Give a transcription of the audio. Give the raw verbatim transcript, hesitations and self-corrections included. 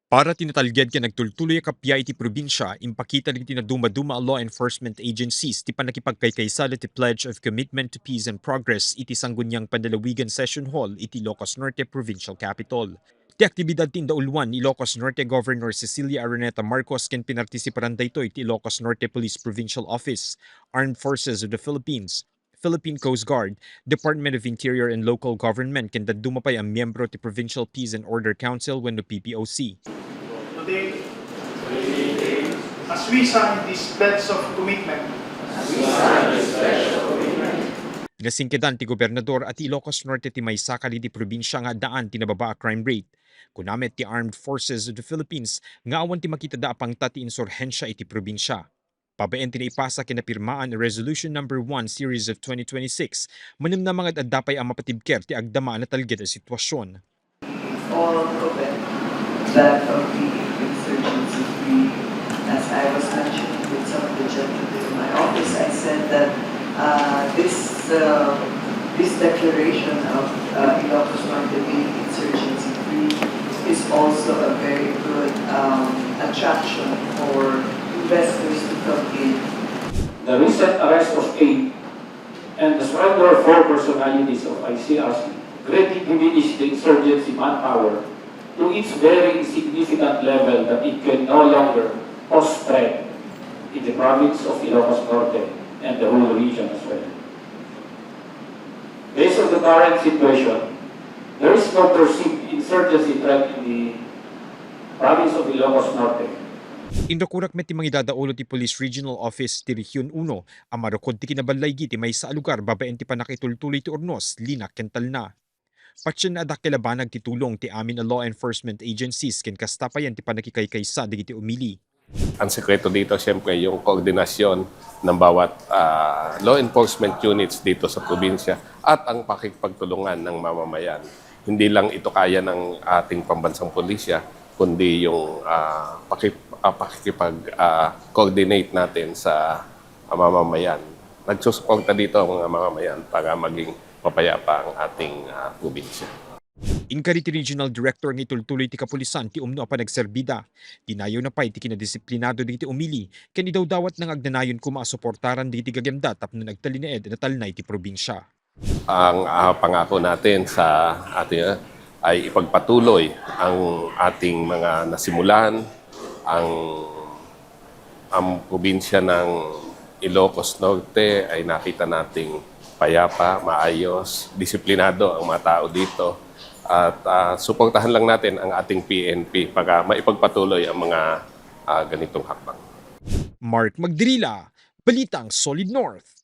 Para ti natalged ken agtultuloy a kappia iti probinsia, impakita dagiti nadumaduma a law enforcement agencies ti pannakipagkaykaysada ti Pledge of Commitment to Peace and Progress iti Sangguniang Panlalawigan Session Hall iti Ilocos Norte Provincial Capitol. Ti aktibidad ti indauluan ni Ilocos Norte Governor Cecilia Araneta Marcos ken pinartisiparan daytoy ti Ilocos Norte Police Provincial Office, Armed Forces of the Philippines, Philippine Coast Guard, Department of Interior and Local Government ken dadduma pay a miyembro ti Provincial Peace and Order Council wenno P P O C. Today, as we sign this pledge of commitment, Nasingkedan ti gobernador a ti Ilocos Norte ti maysa kadagiti probinsia nga addaan ti nababa a crime rate. Kuna met ti Armed Forces of the Philippines nga awan ti makitada a pangta ti insurhensia iti probinsia. Babaen ti naipasa ken napirmaan a Resolution Number One Series of twenty twenty-six, manamnama nga adda pay a mapatibker ti agdama a natalged a sitwasion. All of it, that of the insurgency free. As I was mentioning with some of the gentlemen in my office, I said that uh, this uh, this declaration of uh, Ilocos Norte being insurgency free is also a very good um, attraction for investors to come in. The recent arrest of eight and the surrender of four personalities of I C R C greatly diminished the insurgency manpower to its very insignificant level that it can no longer pose threat in the province of Ilocos Norte and the whole region as well. Based on the current situation, there is no perceived insurgency threat in the province of Ilocos Norte. Inrukorak met ti mangidadaulo ti Police Regional Office ti Region Uno a marukod ti kinaballaygi ti maysa a lugar babaen ti pannakaitultuloy ti urnos, linak ken talna. Patien a dakkel a banag ti tulong ti amin a law enforcement agencies ken kasta payen ti pannakikaykaysa dagiti umili. Ang sekreto dito, siyempre, yung koordinasyon ng bawat ah, law enforcement units dito sa probinsya at ang pakikipagtulungan ng mamamayan. Hindi lang ito kaya ng ating pambansang pulisya, kundi yung ah, pakip, ah, pakikipag ah, coordinate natin sa ah, mamamayan. Nagsusuporta dito ang mga mamamayan para maging mapayapa ang ating ah, probinsya. Inkari ti Regional Director nga itultuloy ti kapulisan ti umno a panagserbida. Dinayawna pay ti kinadisiplinado dagiti umili ken idawdawatna nga agnanayon koma a suportaran dagiti gagemda tapno nagtalinaed a natalna iti probinsia. Ang ah, pangako natin sa ating ah, ay ipagpatuloy ang ating mga nasimulan, ang ang probinsya ng Ilocos Norte ay nakita nating payapa, maayos, disiplinado ang mga tao dito. At ah, suportahan lang natin ang ating P N P para maipagpatuloy ang mga ah, ganitong hakbang. Mark Magdirila, Balitang Solid North.